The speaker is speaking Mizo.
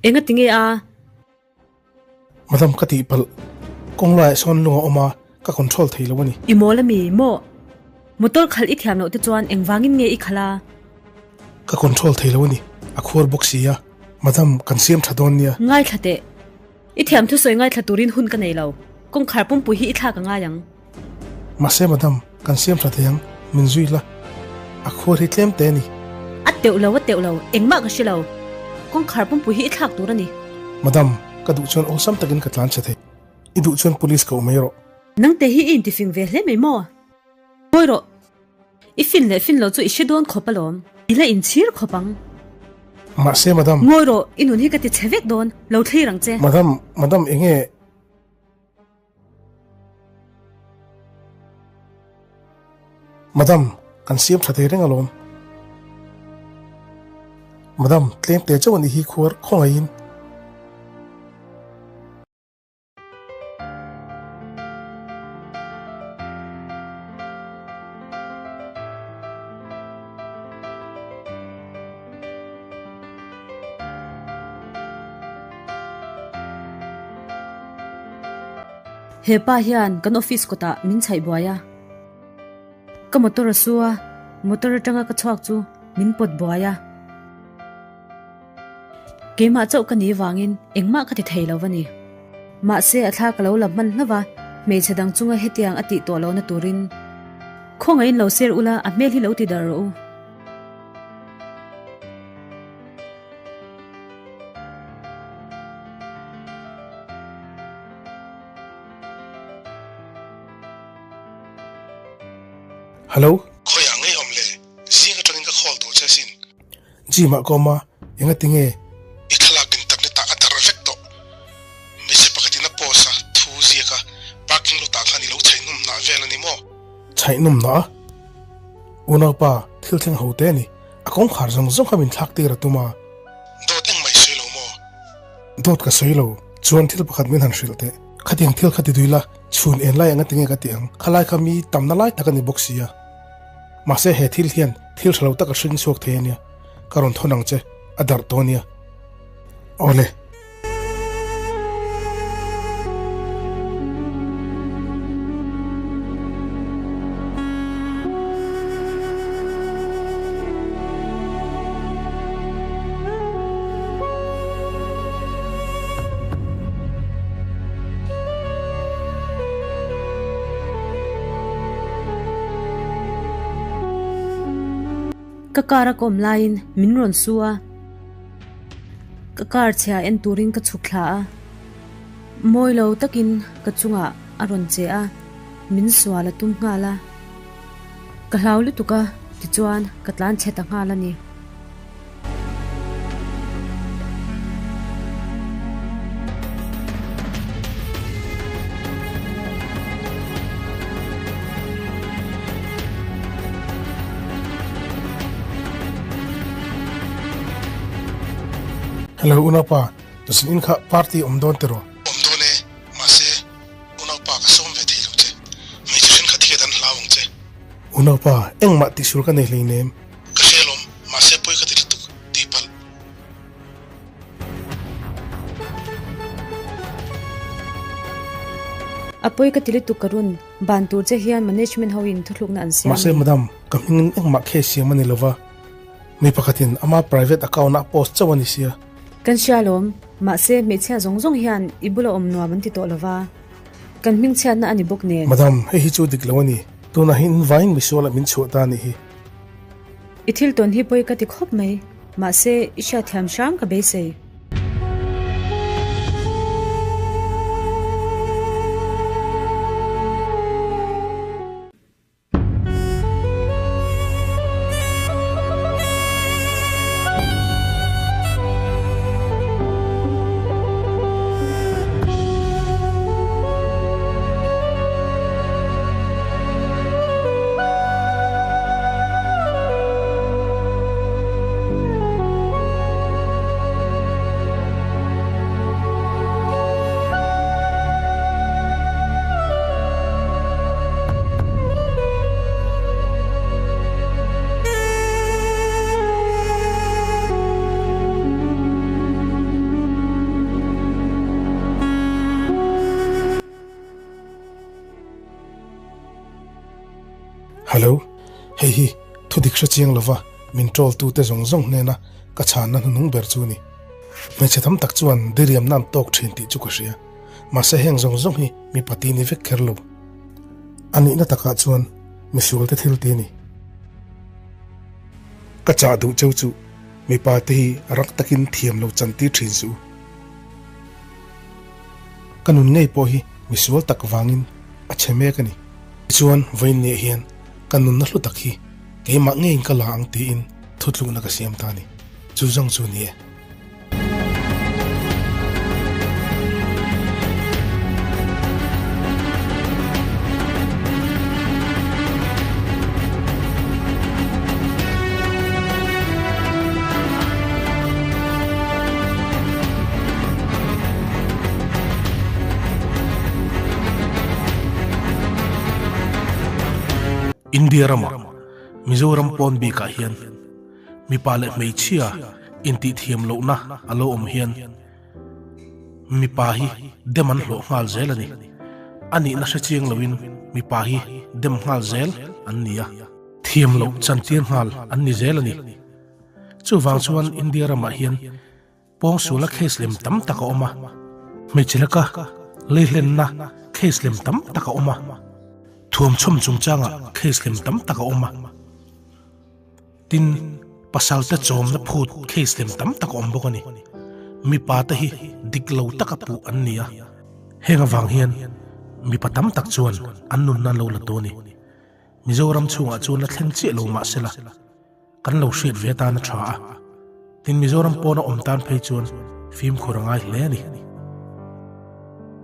Enga tinge a? Madam ka tihpalh, kawng laiah sawn lung a awm a, ka control thei lo a ni. I mawl ami maw? Motor khalh i thiam loh te chuan engvangin nge i khalh a? Ka control thei lo a ni, a khuar bawk si a. Madam, kan siam tha dawn nia. Ngaithla teh. I thiam thusawi ngaithla turin hun ka nei lo. Kawngkhar pumpui hi i thlak a ngai ang. Mahse madam, kan siam tha thei ang, min zui la. A khuar hi tlem te a ni. A teuh lo, a teuh lo, engmah ka hre lo. Kawngkhar pumpui hi i thlak tur a ni. Madam, ka duh chuan awlsam takin ka tlan chhe thei. I duh chuan police ka awm mai rawh. Nangte hi i intifing ve hle mai maw? Ngawi rawh. I fin leh fin lo chu i hre dawn khawp alawm. I la inchhir khawp ang. Mahse madam. Ngawi rawh, i nun hi ka ti chhe vek dawn, lo thlir ang che. Madam, madam enge? Madam, kan siam tha thei reng alawm. Madam, tlem te chauh a nih hi khuar khawngaihin. He pa hian kan office kawtah min chhaih buai a, ka motor a su a, motor atanga ka chhuak chu min pawt buai a. Keimah chauh ka ni vangin engmah ka ti thei lo a ni. Mahse a thla ka lo la hman hlauh a, hmeichhe dang chunga hetiang a tih tawh lohna turin khawngaihin lo ser ula a hmel hi lo ti darh rawh u. Hello. Khawiah ngei awm le, zing atangin ka call tawh che asin. Gym ah ka awm a, enga tinge? I thlalak internet ah a darh vek tawh. Hmeichhe pakhatin a post a, thu ziak a, parking lot ah khan i lo chhaih nawm hnah vel a ni maw? Chhaih nawm hnah a? Unaupa, thil thleng ho te a ni. A kawngkhar zawng zawng kha min thlak tir a tum a. Dawt engmah i sawi lo maw? Dawt ka sawi lo. Chuan thil pakhat min han hrilh teh. Khatiang thil kha ti dui la, chhun en lai anga tinge ka ti ang. Khalai kha mi tamna lai tak a ni bawk si a. Mahse he thil hian thil tha lo tak a hring chhuak thei a nia. Ka rawn thawn ang che, a darh tawh a nia. Awle. Ka car a kawm laiin min rawn su a, ka car chhia en turin ka chhuk thla a, mawi lo takin ka chungah a rawn che a, min sual a tum nghal a, ka hlau lutuk a tichuan ka tlan chhe ta nghal a ni. Hello unaupa, zin in kha party awm dawn tiraw? Awm dawn e, mahse unaupa ka sawm ve thei lo che, hmeichhe thenkhat hian an hlau ang che. Unaupa, engmah tihsul ka nei hleinem. Ka hre alawm, mahse pawi ka ti lutuk, tih palh. A pawi ka ti lutuk ka run, ban tur che hian management ho in thuthlukna an siam Mahse ni. madam, ka hmingin engmah case siam a ni lova, mi pakhatin ama private account ah post chauh a ni sia. Kan hria alawm, mahse hmeichhia zawng zawng hian i bula awm nuam an ti tawh lova, kan hmingchhiatna a ni bawk nen. Madam, hei hi chu dik lo a ni, tunah hi in vaiin misualah min chhuah ta a nih hi. I thil tawn hi pawi ka ti khawp mai, mahse i hriatthiam hram ka beisei. Hello, hei hi thudik hre chiang lova min troll tute zawng zawng hnena ka chhanna hnuhnung ber chu a ni. Hmeichhe tam tak chuan diriamna an tawk thin tih chu ka hria. Mahse heng zawng zawng hi mipa ti ni vek kher lo. A nihna takah chuan misualte thil ti a ni. Ka chah duh cheu chu mipa te hi rak takin thiam lo chantir thin suh u. Ka nun ngei pawh hi misual tak vangin a chhe mek a ni. Tichuan, vawiin niah hian ka nunna hlu tak hi keimah ngeiin ka la ang tiin thutlukna ka siam ta a ni. Chu zawng chu ni e. India ramah Mizoram pawn bikah hian mipa leh hmeichhia intihthiam lohna a lo awm hian mipa hi dem an hlawh nghal zel a ni. A nihna hre chiang loin mipa hi dem nghal zel an ni a. Thiam loh chantir nghal an ni zel a ni. Chuvang chuan India ramah hian pawngsualna case lem tam tak a awm a, hmeichhe laka leihlenna case lem tam tak a awm a, thuamchhawm chungchangah case lem tam tak a awm a, tin pasalte chawmna phut case lem tam tak a awm bawk a ni. Mipa te hi dik lo taka puh an ni a, heng avang hian mipa tam tak chuan an nunna an lo la tawh a ni. Mizoram chhungah chuan la thleng chiah lo mah sela, kan lo hriat ve atan a tha a, tin Mizoram pawna awm tan phei chuan fimkhur a ngai hle a ni.